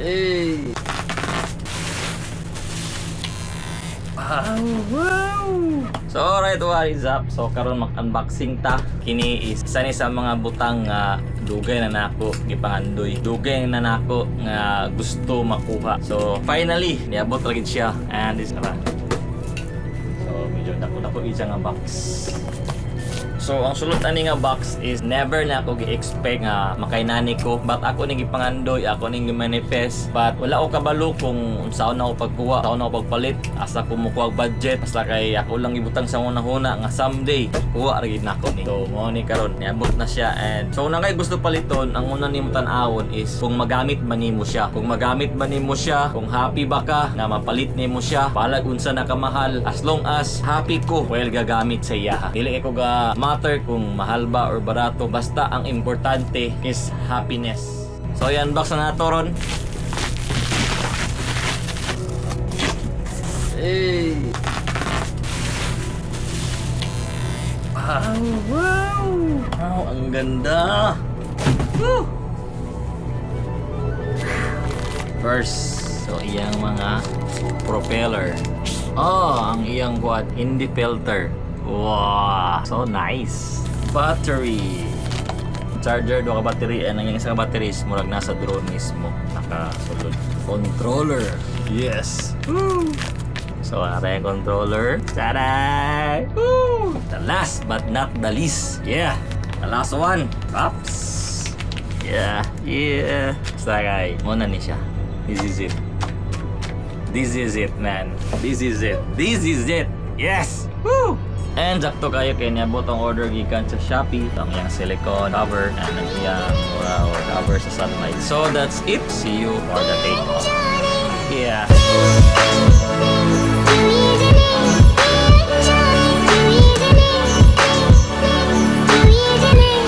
Hey. Wow! So alright, what is up? So karon mag-unboxing ta. Kini is isa ni sa mga butang nga dugay na nako gipangandoy. Dugay na nako nga gusto makuha. So finally, niabot lagi siya. And this ra. So medyo dako-dako siya nga box. So ang sulod ani nga box is never na ako gi-expect nga makainani ko, but ako ning gipangandoy, ako ning gi-manifest, but wala ko kabalo kung unsaon na ako pagkuha, unsaon na ako pagpalit, asa ko mokuha og budget. Basta kay ako lang gibutang sa una-huna nga someday kuha ra gid nako ni. So mao ni karon niabot na siya. And so na kay gusto paliton, ang una nimo tan-awon is kung magamit ba nimo siya. Kung magamit ba nimo siya, kung happy ba ka nga mapalit nimo siya, balag unsa na kamahal, as long as happy ko well gagamit sa iya. Dili ko ga matter kung mahal ba or barato, basta ang importante is happiness. So i-unbox na nato ron. Hey. Wow! Wow, ang ganda! Woo! First, so iyang mga propeller. Oh, ang iyang quad, indie filter. Wow, so nice. Battery. Charger, do ka battery, and ang iyang isa ka battery is murag nasa drone mismo. Nakasulod. Controller. Yes. Woo! So, aray ang controller. Tada! Woo! The last but not the least. Yeah. The last one. Oops. Yeah. Basta kay, muna ni siya. This is it. This is it, man. This is it. This is it. Yes! Woo! And sakto kayo kay niabot ang order gikan sa Shopee. Ang iyang silicone cover and ang iyang or cover sa sunlight. So that's it. See you for the take off. Yeah.